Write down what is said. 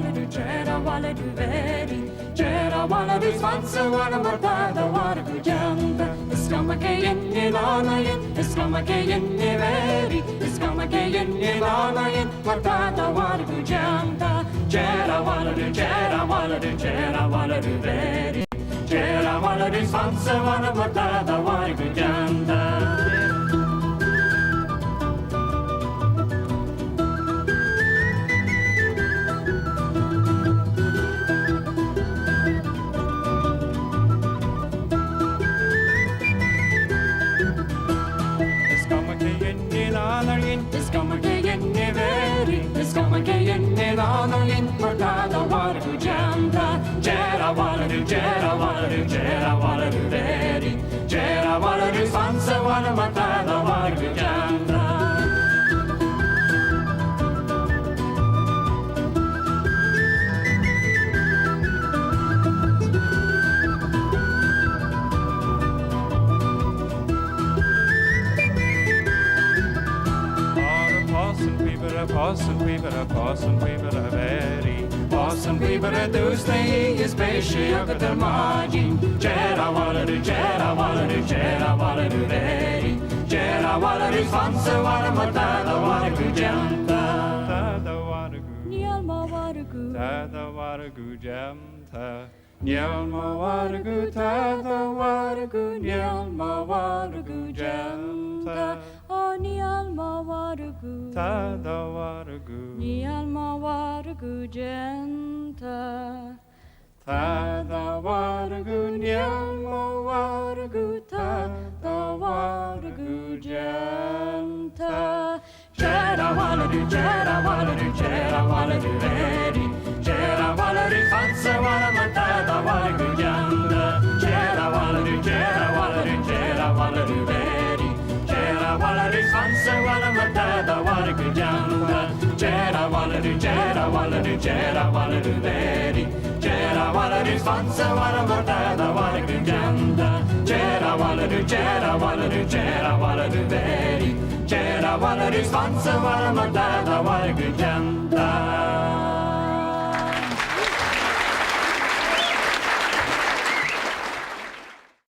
Walla du Jera walla du veri Jera walla du svansa walla martada wargu janta Iskamake inni lanayin Iskamake inni veri Iskamake inni lanayin Martada wargu janta Jera walla du Jera walla du Jera walla du veri Jera walla du svansa walla martada wargu janta. Is cuma cé inni lanayin. Is cuma cé inni veri, is cuma cé inni lanayin, mar tá do mhargadh déanta. Deir a mhaladú, deir a mhaladú, deir a mhaladú veri, deir a mhaladú fansa mhala mar tá do mhargadh déanta. Ar a píobara pos an píobara pos an píobara veri Pos an píobara dúsna is beidh sé agat ar maidin. Deir a mhaladú, deir a mhaladú, deir a mhaladú veri, deir a mhaladú fansa mhala mar tá do mhargadh déanta. Tá do mhargadh. Níl mo mhargadh. Tá do mhargadh déanta. Níl mo mhargadh, tá do mhargadh, níl mo mhargadh déanta. Ó níl mo mhargadh. Tá do mhargadh. Níl mo mhargadh déanta. Tá do mhargadh, níl mo mhargadh, tá do mhargadh déanta. Deir a mhaladú, deir a mhaladú, deir a mhaladú veri, deir a mhaladú fansa mhala mar tá do mhargadh déanta. Deir a mhaladú, deir a mhaladú, deir a mhaladú veri, deir a mhaladú fansa mhala mar tá do mhargadh déanta. Deir a mhaladú, deir a mhaladú, deir a mhaladú veri, deir a mhaladú fansa mhala mar tá do mhargadh déanta. Deir a mhaladú, deir a mhaladú, deir a mhaladú veri, deir a mhaladú fansa mhala mar tá do mhargadh déanta.